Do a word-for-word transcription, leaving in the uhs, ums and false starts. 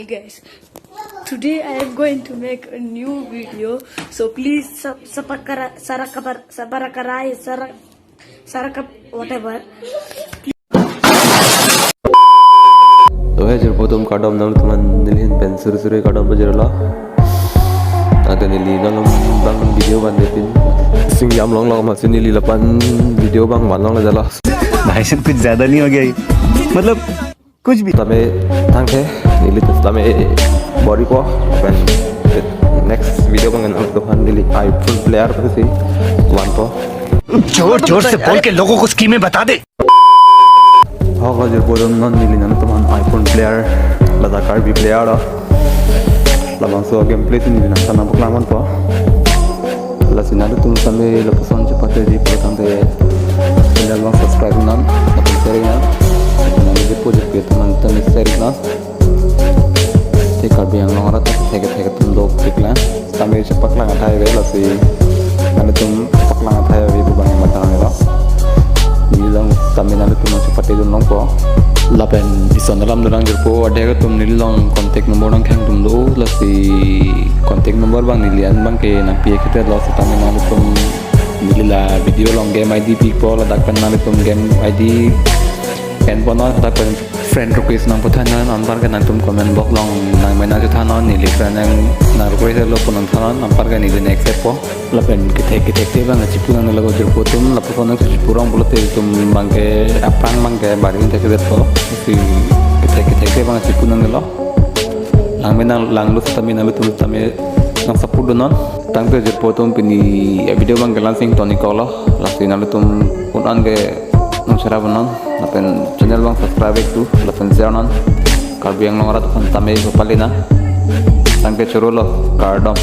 Guys, today I am going to make a new video. So please sub- sapakara sarakapar sabarakarai sarak sarakap whatever. Ohe jirpo atum, kardom nangtumphan, neli ahin pen suri suri kardom pajirlo. Tangte neli nanglong abang video van depin singjam longlo, masi neli lapu-an video abang van longle jalo. भाई साहब, कुछ ज्यादा नहीं हो गया ये? मतलब कुछ भी। Tame tangte neli tame bor-ipo pen next video abang nangtumphan neli iPhone player pensi vanpo. जोर जोर से बोल के लोगों को स्कीमें बता दे। Hoklo jirpo atum, non neli nangtumphan iPhone player, ladak Karbi player lo. Labangso gameplay si neli nangthan nangpaklangponpo. Lasi nanglitum tame lapuson chepate di pura tangte channel abang subscribe non, lapen share non. Nangli jirpo jirpi atum tame share non. Te Karbi Anglong arat ta kethek kethek atum dopiklang. Tame chepaklang athai ave, lasi nanglitum paklang athai ave pu abang matha nanglo. Neli along tame nanglitum along chepate dun longpo. Lapen ison alam dolang jirpo, adek atum neli along contact number nangkhang atum do, lasi contact number abang neli an abangke nangpi ekhetet lo, setame nanglitum neli la video along game I D pipo, ladak pen nanglitum game I D enpo non, ladak pen friend request nangpathan non, anparke nangtum comment box along nangmen nangchethan non, neli friend nang nang request lo pu nangthan non, anparke neli nang accept po. Lapen kethek kethek te abang chipu nangnelo jirpo atum, lapuson nangchipu rong pulote itum abangke aphrang abangke bari thekthedetpo. Si kethek kethek te abang chipu nangnelo. Langmen nang langlo setame nanglitum tame nang support dun non. Tangte jirpo atum, pini video abangke la-an si ingtonikoklo. Lasi nanglitum un-an ke nang share non, lapen channel abang subscribe tu, lapen share non. Karbi Anglong arat aphan tame pepale nang. Tangte chorolo, kardom.